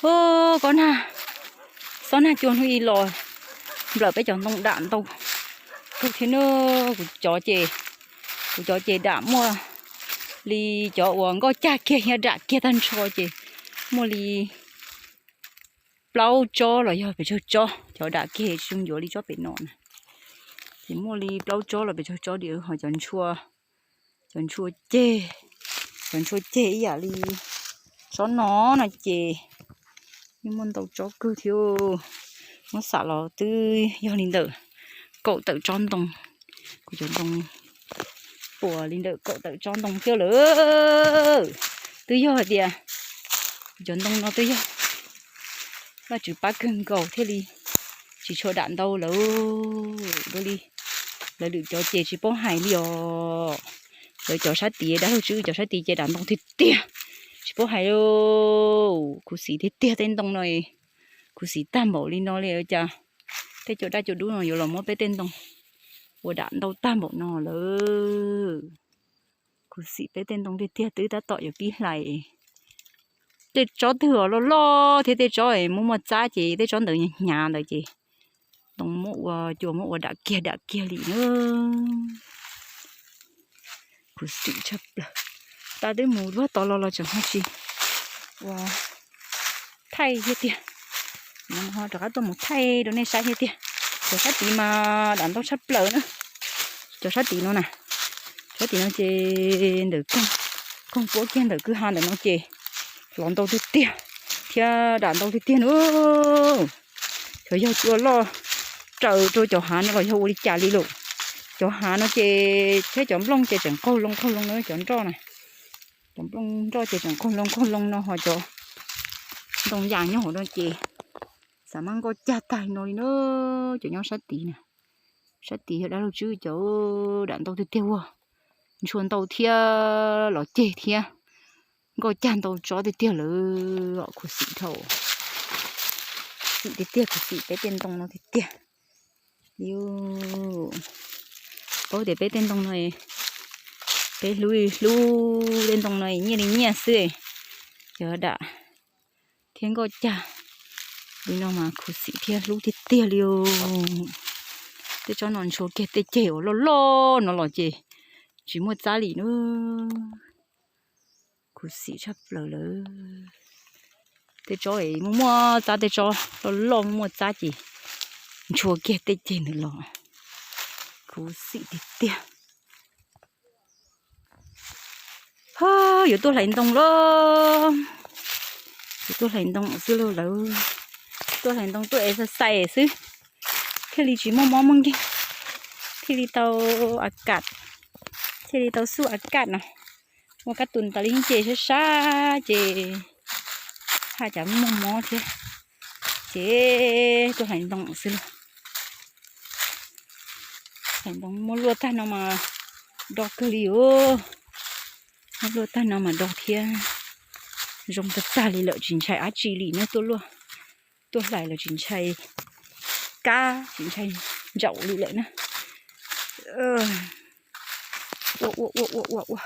Ub, kob nag, xob nag cua hnub ib los nplawm peb cov ntoo dam ntau kawg thiab na. Kuv cov ces, kuv cov ces dam muaj li, cov uas nkoj cag kiag thiab dam kiag tag nrho ces muaj li plaub tsob los yog pes tsawg tsob, cov dam kiag tsis zoo yuav li tsob pem no na. Ces muaj li plaub tsob los pes tsawg tsob diam ho cov ntshua, cov ntshua ceg, cov ntshua ceg ib yam li tsob no no ces yeej muaj ntau tsob kawg thiab. Muab xam los twb yog li ntawm kaum tawm tsob ntoo. Kuv cov ntoo puas li ntawm kaum tawm tsob ntoo thiab lawm. Twb yog hais tias kuv cov ntoo no twb yog Vajtswv pab kawg nkaus thiaj li tsis tshua dam ntau lawm. Dua li lawv lwm cov ces tsis paub hais li os. Lawv cov sab tid, dab laug Tswb cov sab tid ces dam ntau tiag tiag, tsis paub hais li. Khuv xim tiag tiag tej ntoo no, khuv xim tag npaum li no li cas tej cov dab cov dub no yuav los muab peb tej ntoo ua dam ntau tag npaum no lawm. Khuv xim peb tej ntoo tiag tiag, twb tab tom yuav pib hlais. Tej tsob twg uas loj loj thiab tej tsob muaj muaj txab ces tej tsob ntawd hnyav ntawd ces ntoo muab ua, cua muab ua dam kiag dam kiag li na. Khuv xim tshaj plaws. Tag twb mus luag tod los los tseem ho tsis ua thaij thiab tiag. Rov qab tuaj mus thaij rau nej saib thiab tiag. Cov sab tid mas dam ntau tshaj plaws na. Cov sab tid no na, sab tid no ces ntawm koog puab kiag ntawm kwj ha ntawm no ces hlob ntau tiag tiag thiab dam ntau tiag tiag na. Xyov yog cua loj raws rau cov hav no los yog ua li cas li lawm. Cov hav no ces thiab cov nplooj ces tseem qaug loo qaug loo na cov nroj na. Cov nplooj nroj ces tseem qaug loo qaug loo no ho cov ntoo yas nyob hauv no ces xav mas nkoj cag tag no li na. Cov nyob sab tid na, sab tid yog dab laug Tswb cov dam ntau tiag tiag ua, ntshua ntau thiab los ceg thiab nkoj cag ntau tsob tiag tiag lawm. Khuv xim dhau, xim tiag tiag, khuv xim peb tej ntoo no tiag tiag. Paub tias peb tej ntoo no, peb hlub hlub tej ntoo no nyiaj li nyiaj xwb, cov dam thiab nkoj cag li no mas khuv xim thiab hlub tiag tiag li os. Tej tsob no ntshua kiag tej ceg uas loj loj no los ces tsis muaj txab li na. Khuv xim tshaj plaws lawm. Tej tsob muaj muaj txab, tej tsob loj loj muaj muaj txab ces ntshua kiag tej ceg ntawd los. Khuv xim tiag tiag. Yuav tuaj hlais ntoo lauj. Yuav tuaj hlais ntoo xwb lauj lawv. Tuaj hlais ntoo tuaj exercise xwb, thiaj li tsis muaj mob muaj nkeeg, thiaj li tau a kam, thiaj li tau xub a kam no. Muaj kab tus tas li ces sab sab ces haj cas muaj mob thiab. Ces tuaj hlais ntoo xwb lauj. Hlais ntoo muab luaj tag no mas do kawg li os. Muab luaj tag no mas do thiab. Zoo tag tag li lawm, tsis ntshai dab tsi li na. Tuaj luaj, tuaj hlais los tsis ntshai kab, tsis ntshai ntsaum li lawm na. Ua ua ua ua ua ua.